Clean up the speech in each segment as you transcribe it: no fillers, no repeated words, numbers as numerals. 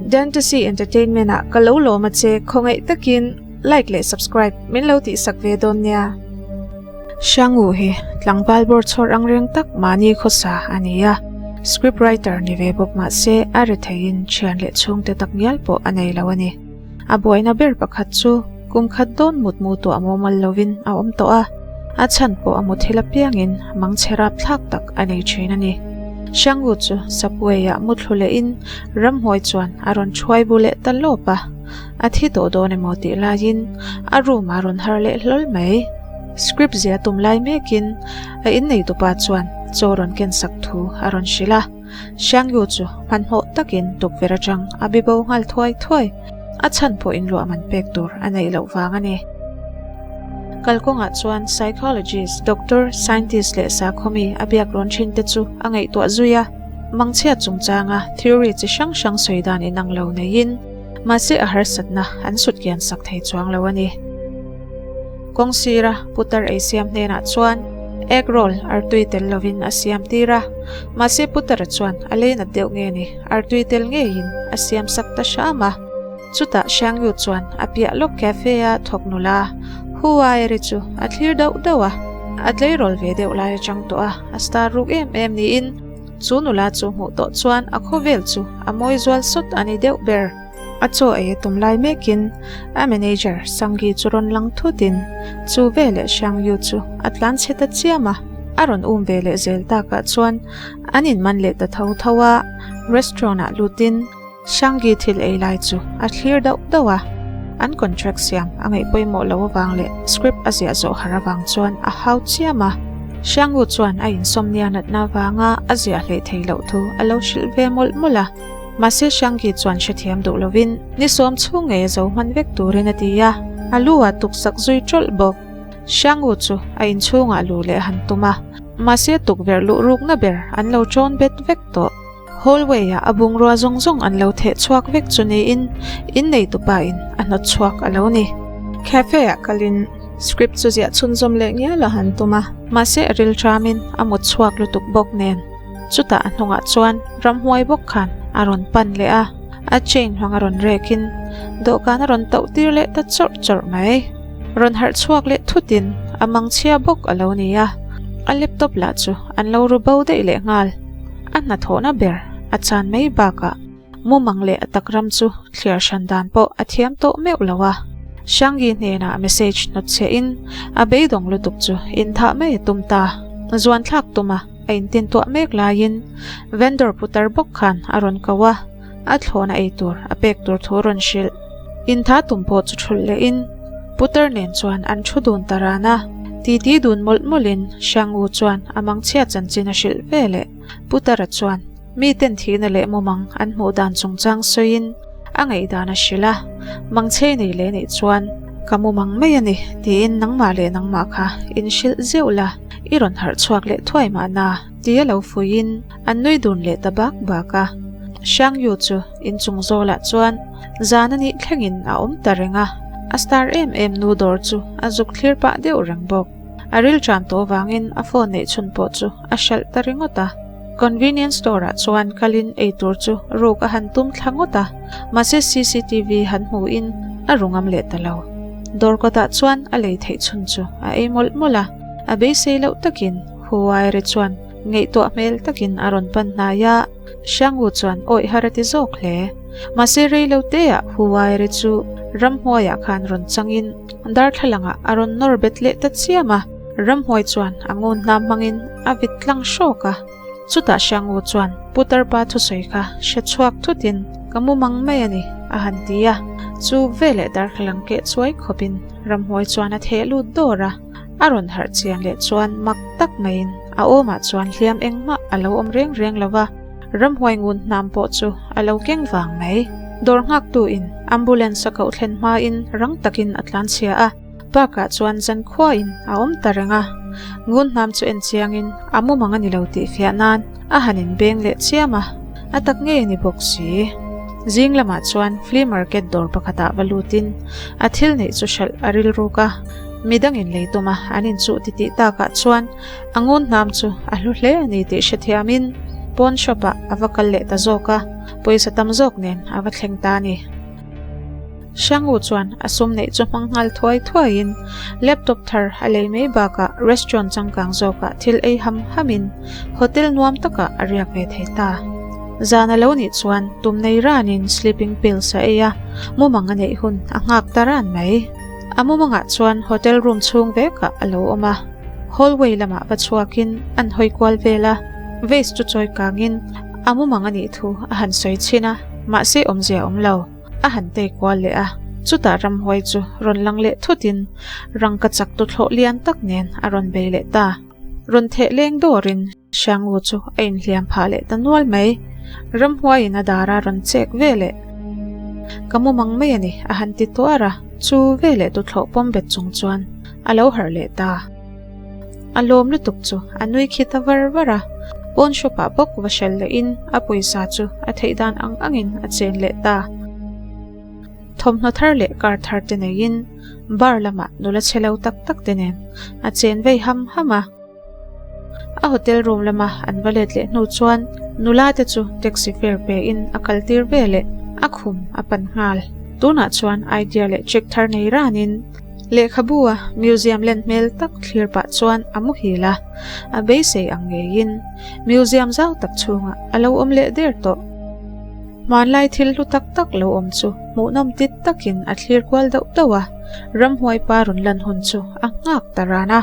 Dantasy Entertainment ah ka lo lawm a che khawngaih takin like leh subscribe min lo tihsak ve dawn nia. Xiangwu hi tlangval bawr chhawr ang reng tak mahni khawsa a ni a, script writer ni ve bawk mah se a ri theiin thian leh chhungte tak ngial pawh a nei lo a ni. A buaina ber pakhat chu kum khat dawn mutmu tuah mumal lovin a awm tawh a, a chhan pawh a muthil apiangin mangchhe rapthlak tak a nei thin a ni. Xiangwu chu subway-ah muthlu lehin ramhuai chuan a rawn thuai bu leh ta lawp a, a thi tawh dawn emaw tih laiin a room a rawn har leh hlawl mai. Script zia tum lai mekin a inneitupa chuan chaw rawn ken sak thu a rawn hrilh a. Xiangyu chu hmanhmawh takin tukverh atang a bibo nghal thuai thuai. A chhan pawh inluah man pek tur a neih loh vang a ni. Kalkawngah chuan psychologist, doctor, scientist leh sakhawmi a biak rawn thin te chu a ngaihtuah zui a. Mangchhia chungchanga theory chi hrang hrang sawi dan inang lo neiin mahse a harsatna an sut kian sak thei chuang lo a ni. Kawng sira putar ei siam hnenah chuan egg roll artui tel lovin a siam tir a, mahse putara chuan a lei nat deuh nge ni artui tel ngeiin a siam sak ta hram a. Chutah Xiangyu chuan a piah lawk cafe a thawk nula Hu Aeri chu a thlir dauh dauh a, a tleirawl ve deuh lai atang tawh a, a star ruk em em niin chu nula chu hmuh tawh chuan a khawvel chu a mawi zual sawt a ni deuh ber. A chaw ei a tum lai mekin a manager Sanggi chu rawn lang thutin chu veleh Xiangyu chu a tlan chhe ta chiam a, a rawn um ve leh zel takah chuan an inman leh ta tho tho a, restaurant ah lutin Xiangyi thil ei lai chu a thlir dauh dauh a, an contract siam a ngaih pawimawh loh avang leh script a ziah zawh har avang chuan a hau chiam a, Xiangwu chuan a insawmnia natna avanga a ziah hleih theih loh thu a lo hrilh ve mawlh mawlh a. Mahse Xiangyi chuan hrethiam duh lovin ni sawm chhung ngei a zo hman vek turin a ti a, a lu ah tuksak zui tawlh bawk. Xiangwu chu a inchhungah lu leh han tum a, mahse tukverh luh rukna ber an lo tawn bet vek tawh. Hallway ah a bungrua zawng zawng an lo theh chhuak vek chu niin inneitupa in a hnawt chhuak a lo ni. Cafe ah kalin script chu ziah chhunzawm leh ngial a han tum a, mahse a ril ṭamin a mut chhuak lutuk bawk nen. Chutah a hnungah chuan ramhuai bawk khan a rawn pan leh a, a chain hmang a rawn rekin dawhkan a rawn tauh tir leh ta chawrh chawrh mai. Rawn harh chhuak leh thutin a mangchhia bawk a lo ni a, a laptop lah chu an lo ru bo daih leh nghal. A hnathawhna ber a chan mai bakah mumang leh a tak ram chu thliar hran dan pawh a thiam tawh meuh lo a. Xiangyi hnenah message hnawt chhiahin a beidawng lutuk chu inthah mai a tum ta. Zuan thlak tum a. A intintuah mek laiin vendor putar bawk khan a rawn ko a, a thlawhna ei tur a pek tur thu a rawn hrilh. Intha tum pawh chu thulh lehin putar nen chuan an thu dun ta ran a, titi dun mawlh mawlhin Xiangwu chuan a mangchhia chanchin a hrilh ve leh. Putara chuan miten thihna leh mumang an hmuh dan chungchang sawiin a ngaihdan a hrilh a, mangchhei nei leh nih chuan ka mumang mai a ni tiin nangmah leh nangmah kha inhrilh zeuh la. I rawn harh chhuak leh thuai mahna tia lo fuiin an nui dun leh ta bak bak a. Xiangyu chu inchung zawlah chuan zan a nih thlengin a awm ta reng a, a star em em nu dawr chu a zuk thlir pah deuh reng bawk. A ril ṭam tawh vangin a phone neih chhun pawh chu a hralh ta ringawt a. Convenience store ah chuan kalin eitur chu ruk a han tum thla ngawt a, mahse cctv han hmuhin a ru ngam leh ta lo. Dawr kawtah chuan a lei theih chhun chu a ei mawlh mawlh a, a beisei loh takin Huaire chuan ngaihtuah hmel takin a rawn pan hnai a, Xiangwu chuan awih har a ti zawk hle. Mahse rei lo teah Huaire chu ramhnuaiah khan rawn changin darthlalangah a rawn nawr bet leh ta chiam a, ramhnuai chuan a ngun hnam hmangin a vit tlang hrawk a. Chutah Xiangwu chuan Putar pa thusawi kha hre chhuak thutin ka mu mang mai a ni a han ti a, chu veleh darthlalang keh chuai khawpin ramhnuai chuan a theh lut dawr a. A rawn harh chian leh chuan mak tak maiin a awmah chuan hliam engmah a lo awm reng reng lo va, ramhuai ngun hnam pawh chu a lo keng vang mai. Dawr nghaktu in ambulance a koh thlen hmain rang takin a tlan chhia a, park ah chuan zankhua in a awm ta reng a. Ngun hnam chu en chiangin a mumang a ni lo tih fiah nan a han inbeng leh chiam a, a tak ngei a ni bawk si. Zing lamah chuan flea market dawr pakhatah va lutin a thil neih chu hralh a rilruk a. Midangin lei tuma an inchuh titih takah chuan a ngun hnam chu a hlu hle a ni tih hrethiamin Pawn shop ah a va kal leh ta zawk a, pawisa tam zawk nen a va thleng ta a ni. Xiangwu chuan a sum neih chu hmang nghal thuai thuaiin laptop thar a lei mai bakah restaurant changkang zawkah thil ei ham hamin hotel nuam takah a riak ve thei ta. Zan a lo nih chuan tum nei ranin sleeping pills a ei a, mumang a neih hun a nghak ta ran mai. A mumangah chuan hotel room chhung vekah a lo awm a, hallway lamah va chhuakin an hawi kual vel a, vase chu chawi kangin a mumang a nih thu a han sawi chhin a, mahse awmzia a awm lo. A han tei kual leh a, chutah ramhuai chu rawn lang leh thutin rangka chak tuthlawh lian tak nen a rawn bei leh ta. Rawn theh leng dawrin Xiangwu chu a inhliam phah leh ta nual mai. Ramhuaiin a dar a rawn chek ve leh. Ka mumang mai a ni, a han ti tuar a, chu veleh tuthlawh pawm bet chung chuan a lo harh leh ta. A lawm lutuk chu a nui khi ta var var a, pawn shop ah bawk va hrel leh in a pawisa chu a theih dan ang ang in a chen leh ta. Thawmhnaw thar leh car thar te nei in bar lamah nula chhe lo tak tak te nen a chen vei ham ham a. A hotel room lama an va let leh hnu chuan nula te chu taxi fare pe in a kal tir ve leh a khum a pan nghal. Tunah chuan idea leh check thar nei ran in Lehkhabu a museum len hmel tak thlir pah chuan a muhil a, a beisei ang ngeiin museum zau tak chhungah a lo awm leh der tawh. Hmanlai thil hlu tak tak lo awm chu hmuhnawm tit takin a thlir kual dauh dauh a, ramhuai pa rawn lan hun chu a nghak ta ran a,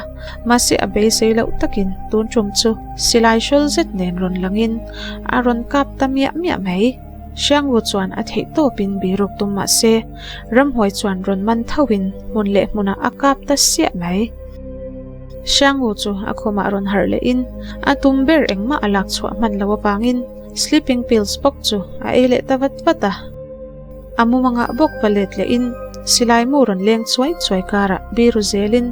mahse a beisei loh takin tun tum chu silai hrawl zet nen rawn langin a rawn kap ta miah miah mai. Xiangwu chuan a theih tawpin biruk tum mah se, ramhuai chuan rawn man thoin hmun leh hmunah a kap ta siah mai. Xiangwu chu a khumah rawn harh lehin a tum ber engmah a lak chhuah hman lo avangin sleeping pills bawk chu a ei leh ta vat vat a. A mumangah bawk va let lehin silai mu rawn leng chuai chuai karah biru zelin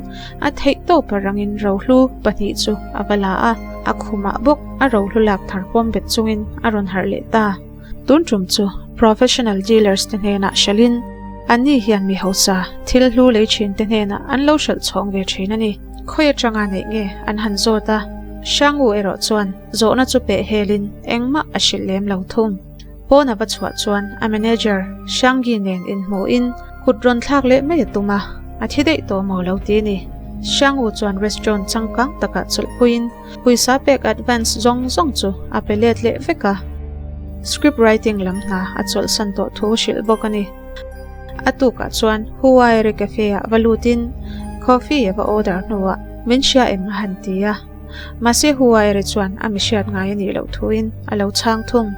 a theih tawpa rangin rohlu pahnih chu a va la a, a khumah bawk a rohlu lak thar pawm bet chungin a rawn harh leh ta. Tun tum chu professional dealers te hnenah hralhin anni hian mi hausa thil hlu lei thin te hnenah an lo hralh chhawng ve thin a ni. Khawi atanga neih nge an han zawt a, Hrangwu erawh chuan zawhna chu peh helin engmah a hrilh lem lo thung. Pawn a va chhuah chuan a manager Hranggi nen inhmuhin kut rawn thlak leh mai a tum a, a thi daih tawh maw lo ti ni. Hrangwu chuan restaurant changkang takah chawlhpuiin Pawisa pek advance zawng zawng chu a pe let leh vek a, script writing lam hna a chawlhsan tawh thu hrilh bawk a ni. A tukah chuan Huwairi Cafe ah va lutin coffee a va order hnuah min hria em a han ti a, mahse Huwairi chuan a mi hriat ngai a nih loh thuin a lo chhang thung.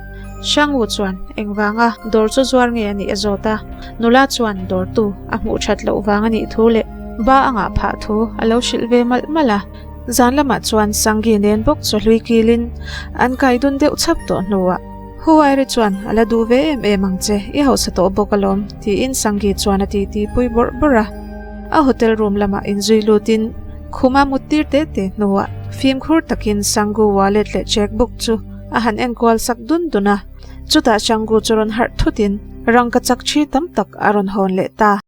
Xiangwu chuan engvanga dawr chu zuar nge a nih a zawt a, nula chuan dawrtu a hmuh that loh vang a nih thu leh ba a ngah phah thu a lo hrilh ve malh malh a. Zan lamah chuan Sangi nen bawk chaw hlui kilin an kai dun deuh chhap tawh hnuah Huwairi chuan a la duh ve em em ang che, i hausa tawh bawk alawm tiin Sangi chuan a titi pui bawrh bawrh a. A hotel room lamah inzui lutin khuma mut tir te te hnuah fimkhur takin Sangu wallet leh check book chu a han enkual sak dun dun a. Chutah Sangu chu rawn harh thutin rangka chak thi tam tak a rawn hawn leh ta.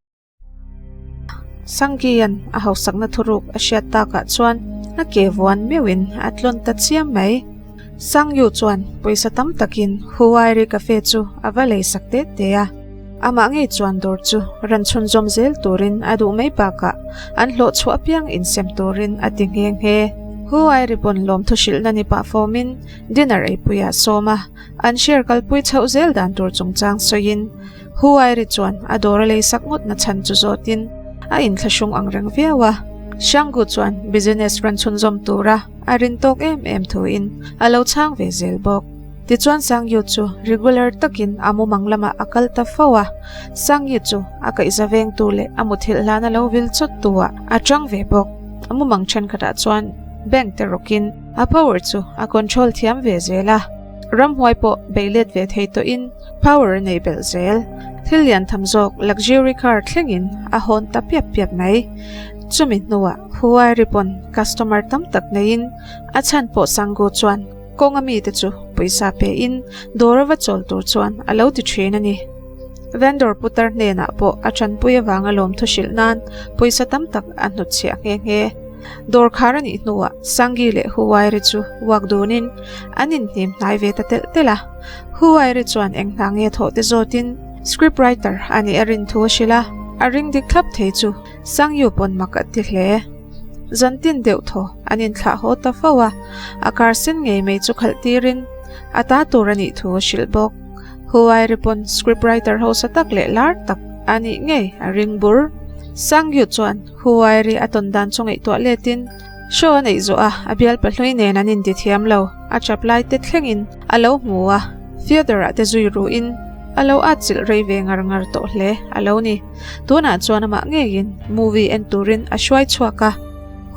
Sangkian a hausakna thuruk a hriat takah chuan a ke vuan meuhin a tlawn ta chiam mai. Sangyu chuan pawisa tam takin Huwairi Cafe chu a va lei sak te te a. Amah ngei chuan dawr chu ran chhunzawm zel turin a duh mai bakah an hlawh chhuah apiang insem turin a ti nghe nghe. Huwairi pawn lawmthu hrilhna ni pah fawmin dinner eipuiah a sawm a, an share kalpui chhoh zel dan tur chungchang sawiin Huwairi chuan a dawr a lei sak ngawt na chhan chu zawtin a inthlahrung ang reng viau a. Xianggu chuan business rawn chhunzawm tura a rin tawk em em thuin a lo chhang ve zel bawk. Tichuan Sangyu chu regular takin a mumang lamah a kal ta fo a. Sangyi chu a kaihza vengtu leh a muthilh hlan a lo vil chawt tu ah a tang ve bawk. A mumang thenkhatah chuan bank te rawkin a power chu a control thiam ve zel a. Ramhuai pawh bei let ve thei tawhin power a nei belh zel. Thil lian tham zawk luxury car thlengin a hawn ta piap piap mai. Chumi hnuah Huwairi pawn customer tam tak neiin a chhan pawh Sangu chuan kawnga mite chu pawisa pein dawr a va chawl tur chuan a lo ti thin a ni. Vendor putar hnenah pawh a tanpui avanga lawmthu hrilh nan pawisa tam tak a hnutchhiah nghe nghe. Dawr khar a nih hnuah Sangi leh Huwairi chu uak dunin an inhnim hnai ve ta telh telh a. Huwairi chuan eng hna nge thawh te zawtin script writer a nih a rin thu a hrilh a, a ring dik thlap thei chu Sangyu pawn mak a ti hle. Zantin deuh thaw an inthlah haw ta fo a, a car sen ngei mai chu khalh tirin a ta tur a nih thu a hrilh bawk. Huwairi pawn script writer hausa tak leh lar tak a nih ngei a ring bur. Sangyu chuan Huwairi a tawn dan chu ngaihtuah letin show a neih zawh a, a bialpa hlui nen an inti thiam lo, a chap lai te thlengin a lo hmu a, theatre ah te zui ruhin a lo atchilh rei ve ngar ngar tawh hle a lo ni. Tunah chuan amah ngeiin movie en turin a hruai chhuak a,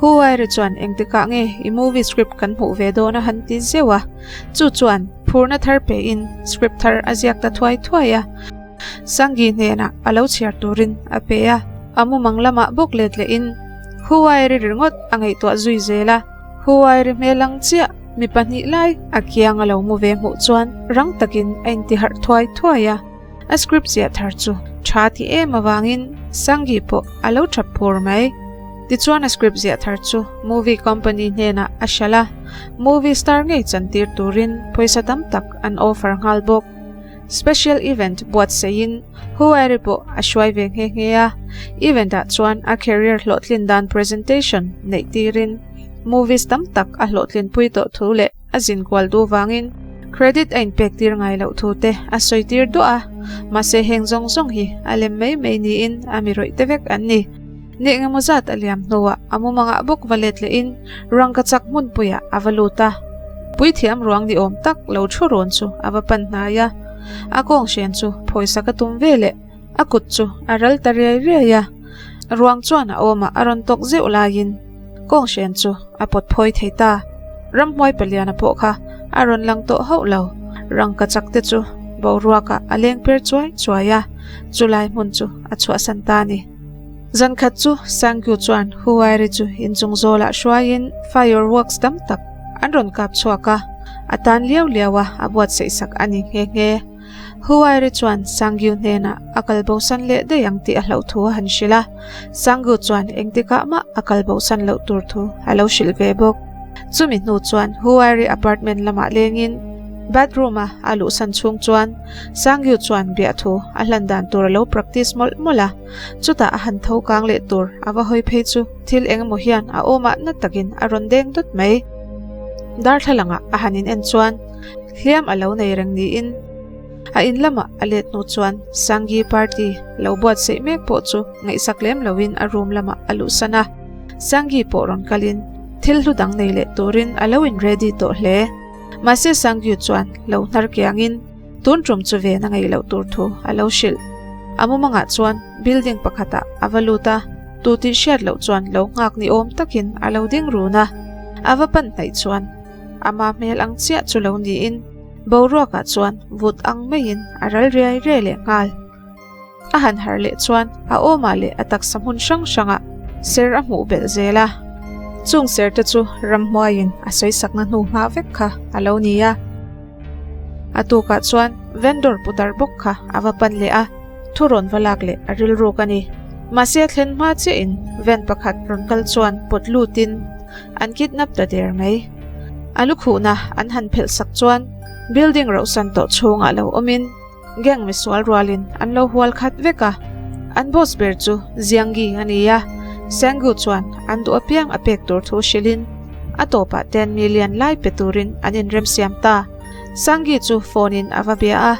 Huwairi chuan engtikah nge i movie script kan hmuh ve dawn a han ti zeuh a, chu chuan phurna thar pein script thar a ziak ta thuai thuai a. Sangi hnenah a lo chhiar turin a pe a, a mumang lamah bawk let lehin Huwairi ringawt a ngaihtuah zui zel a, Huwairi hmel ang chiah mi pahnih lai a kiang a lo mu ve hmuh chuan rang takin a intiharh thuai thuai a, a script ziah thar chu tha ti em avangin Sangi pawh a lo thap phur mai. Tichuan a script ziah thar chu movie company hnenah a hralh a, movie star ngei chantir turin pawisa tam tak an offer nghal bawk. Special event buatsaihin Huwairi pawh a hruai ve nghe nghe a, event ah chuan a career hlawhtlin dan presentation neih tirin movies tam tak a hlawhtlin pui tawh thu leh a zin kual duh vangin credit a inpek tir ngai loh thu te a sawi tir duah a, mahse heng zawng zawng hi a lem mai mai niin a mi rawih te vek an ni. Nih engemaw zat a liam hnuah a mumangah bawk va let lehin rangkachak hmunpuiah a va lut a. Puithiam ruang ni awm tak lo thu rawn chu a va pan hnai a, a kawng hren chu phawisak a tum ve leh a kut chu a ral ta riai riai a. Ruang chuan a awmah a rawn tawk zeuh laiin kawng hren chu a pawt phawi thei ta. Ramhmuai paliana pawh kha a rawn lang tawh hauh lo. Rangkachak te chu boruakah a leng per chuai chuai a, chulai hmun chu a chhuahsan ta a ni. Zan khat chu Sangkyu chuan Huwairi chu inchung zawlah hruaiin fireworks tam tak an rawn kap chhuak a, a tan liau liau a, a buatsaih sak a ni nghe nghe. Huwairi chuan Sangkyu hnenah a kal bosan leh daih ang tih a hlauh thu a han hrilh a, Sangkyu chuan engtikah mah a kal bosan loh tur thu a lo hrilh ve bawk. Chumi hnu chuan Huwairi apartment lamah lengin bathroom-a a luhsan chhung chuan Sangkyu chuan biahthu a hlan dan tur a lo practice mawlh mawlh a. Chutah a han tho kang leh tur a va hawi phei chu thil eng emaw hian a awmah na takin a rawn deng dawt mai. Darthlalangah a han in en chuan hliam a lo nei reng niin a in lamah a let hnu chuan Sangi party lo buatsaih mek pawh chu ngaihsak lem loin a room lamah a luhsan a. Sangi pawh rawn kalin thil hlu dang nei leh turin a lo in ready tawh hle. Mahse Sangyu chuan lo hnar kiangin Tun tum chu ven a ngaih loh tur thu a lo hrilh. A mumangah chuan building pakhatah a va lut a, tu tih hriat loh chuan lo nghak ni awm takin a lo ding run a. A va pan hnaih chuan ama hmel ang chiah chu lo niin boruakah chuan vut ang maiin a ral riai riai leh nghal. A han harh leh chuan a awmah leh a taksa hmun hrang hrangah ser a hmuh belh zel a. Chung ser te chu ramhmuaiin a sawisakna hnu hma vek kha a lo ni a. A tukah chuan vendor putar bawk kha a va pan leh a, thu rawn va lak leh a rilruk a ni. Mahse a thlen hma chiahin van pakhat rawn kal chuan pawt lutin an kidnap ta der mai. A lukhuhna an han phelh sak chuan building rohsan tawh chhungah lo awmin, Gang misual rualin an lo hual khat vek a, an boss ber chu Jianggi a ni a, Sanggu chuan an duh apiang a pek tur thu hrilhin a tawpah ten million lai pe turin an inremsiam ta. Sanggi chu phone in a va bia a,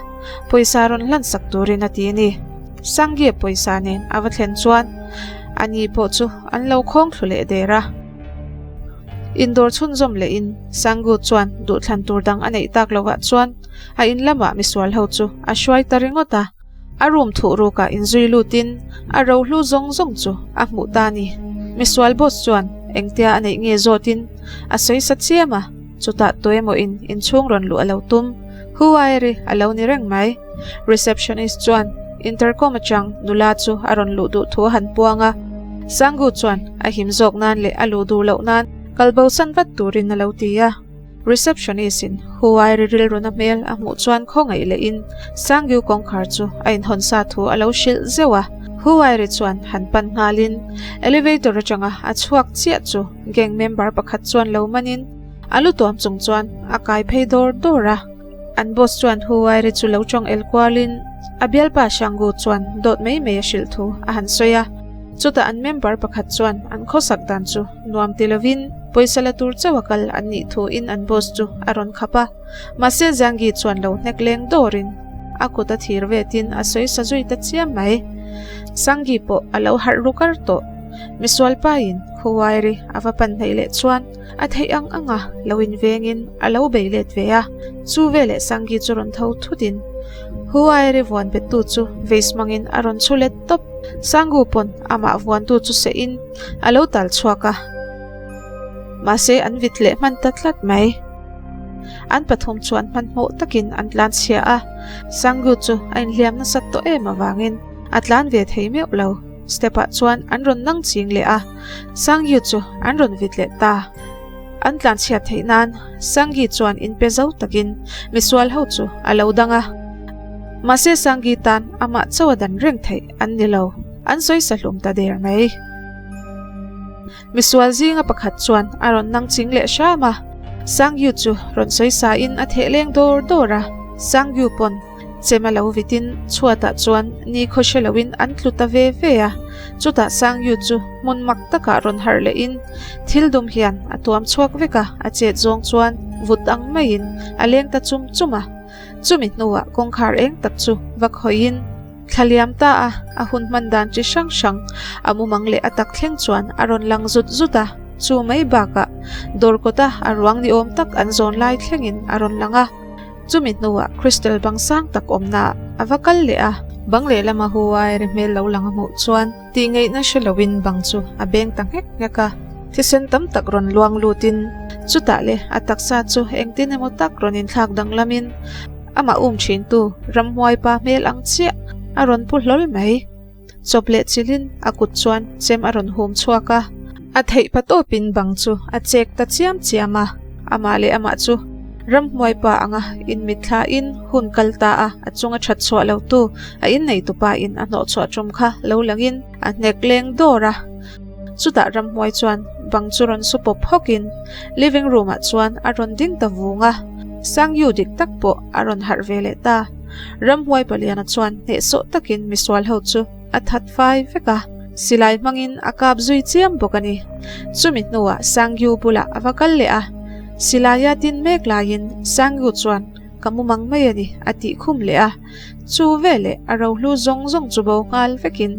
pawisa rawn hlansak turin a ti a ni. Sanggi pawisa nen a va thlen chuan a ni pawh chu an lo khawng thlu leh der a. Indawr chhunzawm lehin Sanggu chuan duhthlan tur dang a neih tak lovah chuan A in lamah misual ho chu a hruai ta ringawt a, a room thuh rukah inzui lutin a rohlu zawng zawng chu a hmuh ta a ni. Misual boss chuan engtia a neih nge zawtin a sawi sa chiam a, chutah tuemaw in inchhung rawn luh a lo tum. Huwairi a lo ni reng mai. Receptionist chuan intercom atang nula chu a rawn luh duh thu a han puang a, Sanggu chuan a him zawk nan leh a luh duh loh nan kalbosan vat turin a lo ti a. Receptionist in Huwairi rilruna hmel a hmuh chuan khawngaih leh in Sangyu kawngkhar chu a inhawn sa thu a lo hrilh zeuh a. Huwairi chuan han pan nghalin elevator atanga a chhuak chiah chu gang member pakhat chuan lo manin a lu tuam chung chuan a kai phei dawr dawr a. An boss chuan Huwairi chu lo tawng el kualin a bialpa Shangu chuan dawt mai mai a hrilh thu a han sawi a. Chutah an member pakhat chuan an khawsak dan chu nuam ti lovin pawisa la tur chauh a kal an nih thuin an boss chu a rawn khap a. Mahse Zangi chuan lo hnek leng dawrin a kut a thir vetin a sawi sa zui ta chiam mai. Sangi pawh a lo harh ru kar tawh. Misual pain Khuwairi a va pan hnaih leh chuan a theih ang ang a lo invengin a lo bei let ve a. Chu veleh Sangi chu rawn tho thutin Khuwairi vuan bettu chu vase hmangin a rawn chhu let tawp. Sangu pawn amah vuantu chu sehin a lo tal chhuak a. Mahse an vit leh hman ta tlat mai. An pathum chuan hmanhmawh takin an tlan chhia a, Sangu chu a inhliam nasat tawh em avangin a tlan ve thei meuh lo. Step ah chuan an rawn nang ching leh a, Sangyu chu an rawn vit leh ta. An tlan chhiat theih nan Sangi chuan inpe zo takin misual ho chu a lo dang a. Mahse Sangi tan amah chauh a dan reng theih an ni lo, an sawi sa hlum ta der mai. Misual zinga pakhat chuan a rawn nang ching leh hram a, Sangyu chu rawn sawi sa in a theh leng dawr dawr a, Sangyu pawn chem a lo vit in chhuatah chuan ni khaw hre lo in an tlu ta ve ve a, chutah Sangyu chu hmun mak takah rawn harh leh in thil dum hian a tuam chhuak vek a, a chet zawng chuan vut ang maiin a leng ta chum chum a, chumi hnuah kawngkhar eng tak chu va khawih in. Thla liam ta a, a hun hman dan chi hrang hrang a mumang leh a tak thleng chuan a rawn lang zut zut a, chu mai bakah dawr kawta a ruang ni awm tak an zawn lai thlengin a rawn lang a. Chumi hnuah crystal bang sang tak awmnaah a va kal leh a, bang lehlama huai ri hmel lo lang a hmuh chuan tih ngaihna hre loin bang chu a beng ta nghek nghek a, thisen tam tak rawn luang lutin chutah leh a taksa chu engtin emaw tak rawn inthlak danglamin Amah um thintu ramhuai pa hmel ang chiah a rawn pu hlawl mai. Chawp leh chilhin a kut chuan chem a rawn hum chhuak a. A theih pa tawpin bang chu a chek ta chiam chiam a, amah leh amah chu ramhuai pa anga inmitthlain hun kal ta a, a chunga that chhuah lo tu a inneitu pa in a hnawh chhuah tum kha lo langin a hnek leng dawr a. Chutah ramhuai chuan bang chu rawn su pawp hawkin living room ah chuan a rawn ding ta vung a. Sangyu dik tak pawh a rawn harh ve leh ta. Ramhuai paliana chuan hnehsawh takin misual ho chu a that fai vek a, silai hmangin a kap zui chiam bawk a ni. Chumi hnuah Sangyu bulah a va kal leh a, silaia din mek laiin Sangyu chuan ka mumang mai a ni a tih khum leh a. Chu veleh a rohlu zawng zawng chu bo nghal vekin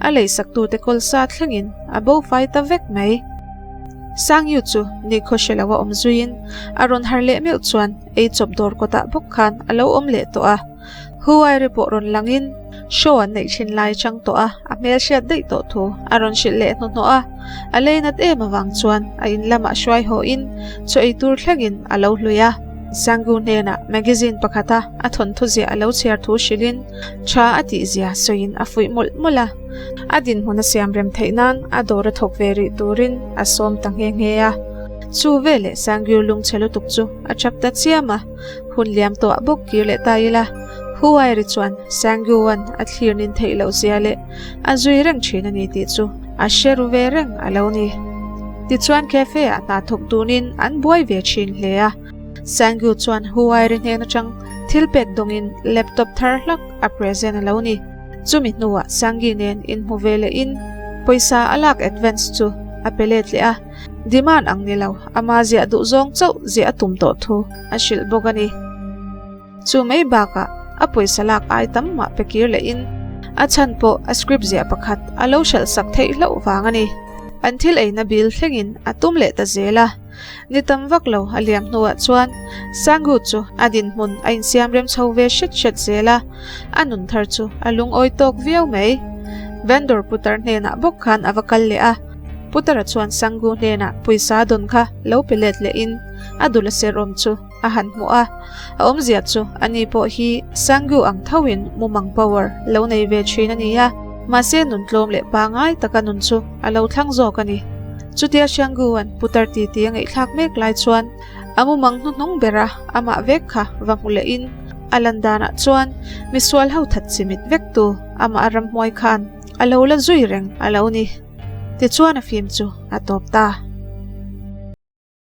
a leisaktute kawlsa thlengin a bo fai ta vek mai. Sangyu chu nikhaw hre lo a awm zuiin a rawn har leh meuh chuan ei chawp dawr kawtah bawk khan a lo awm leh tawh a. Huwairi pawh rawn langin show an neih thin lai chang tawh a, a hmel hriat daih tawh thu a rawn hrilh leh hnuhnawh a. A lei nat em avang chuan a in lamah hruai hawhin chaw ei tur thlengin a lo hlui a. Sangyu hnenah magazine pakhata a thawnthu ziah a lo chhiar thu hrilhin tha a tihzia sawiin a fuih mawlh mawlh a. A dinhmun a siam rem theih nan a dawr a thawk ve rih turin a sawm ta nghe nghe a. Chu veleh Sangyu lungchhe lutuk chu a chap ta chiam a, hun liam tawh bawk kir leh ta ila. Huwairi chuan Sangyu-a'n a thlir nin theih loh zia leh a zui reng thin a ni tih chu a hre ru ve reng a lo ni. Tichuan cafe-ah hna thawk dunin an buai ve thin hle a. Sangyu chuan Huwairi hnen atang thil pek dawngin laptop thar hlak a present a lo ni. Chumi hnuah Sangi nen inhmu ve lehin pawisa a lak advance chu a pe let leh a, demand ang ni lo, ama ziah duh zawng chauh ziah a tum tawh thu a hrilh bawk a ni. Chu mai bakah a pawisa lak ai tam mah pe kir lehin a chhan pawh a script ziah pakhat a lo hralh sak theih hlauh vang a ni. An thil eina bil thlengin a tum leh ta zel a. Ni tam vak lo a liam hnuah chuan Sangu chu a dinhmun a insiam rem chho ve hret hret zel a, a nun thar chu a lungawi tawk viau mai. Vendor putar hnenah bawk khan a va kal leh a, putara chuan Sangu hnenah pawisa dawn kha lo pe let lehin a dul a ser awm chu a han hmuh a, a awmzia chu ani pawh hi Sangu ang thoin mumang power lo nei ve thin a ni a, mahse nun tlawm leh pangai taka nun chu a lo thlang zawk a ni. Chutia Hrianguan putar titi a ngaihthlak mek lai chuan a mumang hnuhnung bera amah vek kha va hmu lehin a lan danah chuan misual ho that chimit vek tu amah a ramhmuai khan. a lo la zui reng a lo ni. Tichuan a film chu a tawp ta.